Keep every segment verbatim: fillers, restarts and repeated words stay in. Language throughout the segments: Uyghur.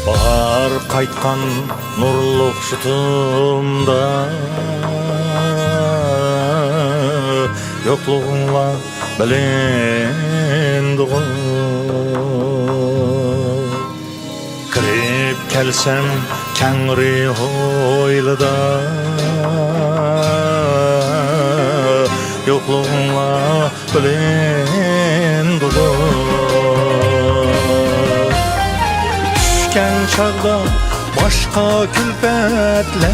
باھار قايتقان نۇرلۇق شۇتۇمدا، يوقلۇغۇڭلا بىلىندىغۇ. كىرىپ كەلسەم كەڭرى ھويلىدا، يوقلۇغۇڭلا بىلىندىغۇ. چۈشكەن چاغدا باشقا كۈلپەتلەر،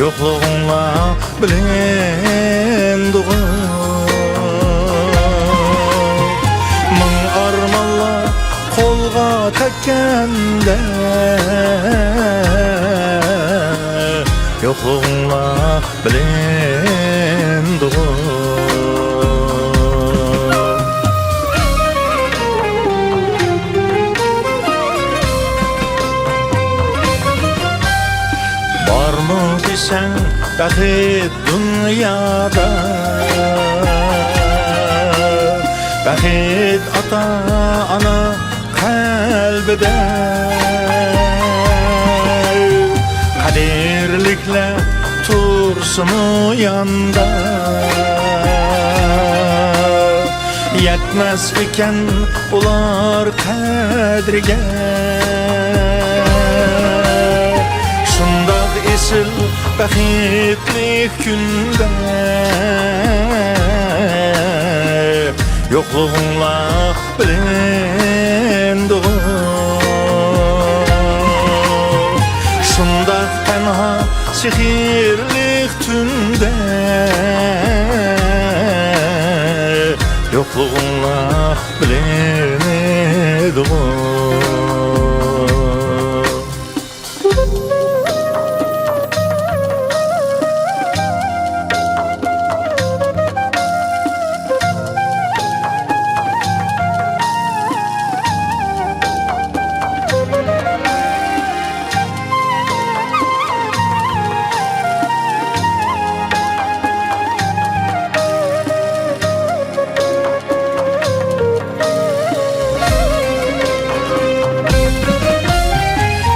يوقلۇغۇڭلا بىلىندىغۇ. مىڭ ئارمانلار قولغا تەگكەندە، يوقلۇغۇڭلا بىلىندىغۇ. بارمۇ دېسەڭ بەخت دۇنيادا، بەخت ئاتا-ئانا قەلبىدە، قەدىرلىكلەر تۇرسىمۇ ياندا، يەتمەس ئىكەن ئۇلار قەدرىگە. شۇنداق ئېسىل بەختلىك كۈندە، يوقلۇغۇڭلا بىلىندىغۇ. شۇنداق تەنھا سېھىرلىك تۈندە، يوقلۇغۇڭلا بىلىنىدىغۇ.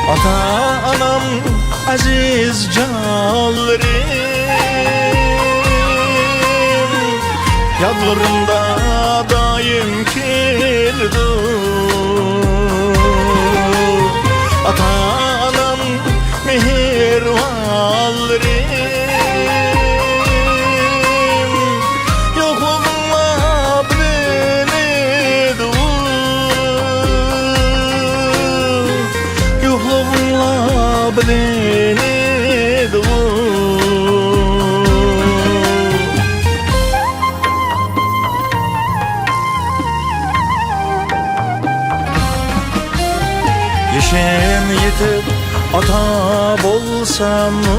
ئاتا-ئانام، ئەزىز جانلىرىم، يادلىرىمدا دائىم كېلىدۇ. ئاتا-ئانام، مېھرىبانلىرىم، يوقلۇغۇڭلار بىلىنىدۇ، يوقلۇغۇڭلار بىلىنىدۇ. يېشىم يېتىپ ئاتا بولساممۇ،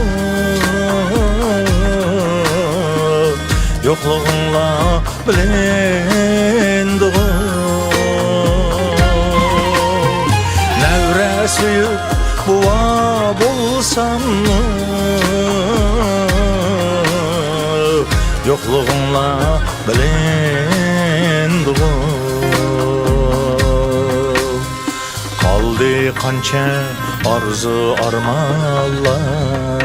يوقلۇغۇڭلار بىلىندىغۇ. نەۋرە سۆيۈپ بوۋا بولساممۇ، يوقلۇغۇڭلار بىلىندىغۇ. قالدى قانچە ئارزۇ ئارمانلار،